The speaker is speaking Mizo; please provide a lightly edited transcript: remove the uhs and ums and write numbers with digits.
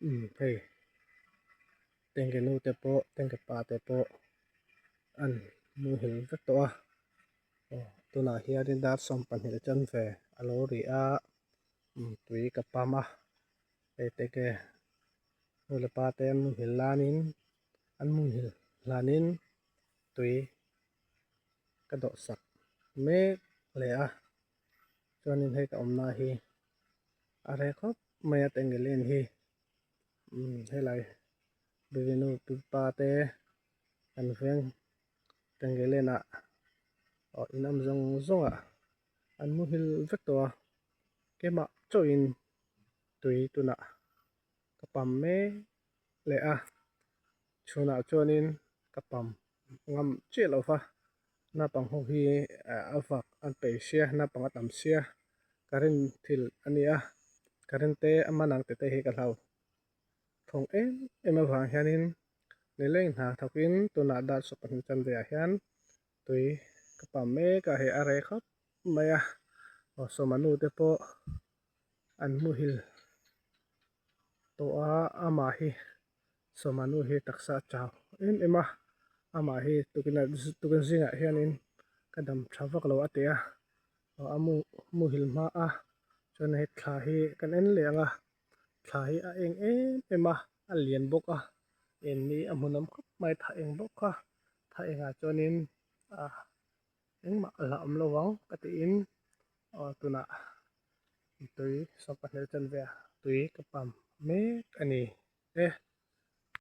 Umm hei tengge nu te pawh tengge pa te pawh an muhil vek tawh a aw tunah hianin dar sawmpahnih chanve a lo ri a umm tui ka pam a hei tengge nu leh pa te an muhil lanin an muhil hlanin tui ka dawh sak mek leh a chuanin hei ka awmna hi a reh khawp mai a tengge len hi umm helai bivinu pipa te kan veng tengge len ah aw in awm zawng zawng ah an muhil vek tawh a keimah chauhin tui tunah ka pam mek leh a chhunah chuanin ka pam ngam chiah lo va naupang ho hi a vak an peih sia naupang a tam sia current thil a nia current te a man ang tete hi ka hlau thawng em em avang hianin nileng hna thawkin tunah dar sawmpahnih chanve ah hian tui ka pam mek a hei a reh khawp mai a aw sawma nu te pawh an muhil tawh a amah hi sawma nu hi taksa a chau em em a amah hi tukin ah tukin zingah hianin ka dam tha vak lo a ti a aw a mu muhil hma a chuan hei thla hi kan en leh ang a thla hi a eng em em a a lian bawk a en hi a hmuhnawm khawp mai thla eng bawk kha thla engah chuanin ah engmah a hlauhawm lo ang ka tiin aw tunah tui sawmpahnih chanve a tui ka pam mek a ni e.